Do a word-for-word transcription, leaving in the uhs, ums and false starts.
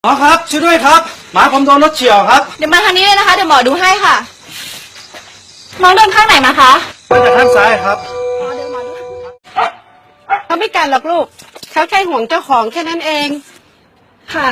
หมอครับ ช่วยด้วยครับ หมาผมโดนรถเฉี่ยวครับ เดี๋ยวมาทางนี้เลยนะคะ เดี๋ยวหมอดูให้ค่ะ น้องโดนข้างไหนมาคะ มาจากข้างซ้ายครับ เขาไม่กัดหรอกลูก เขาแค่ห่วงเจ้าของแค่นั้นเอง ค่ะ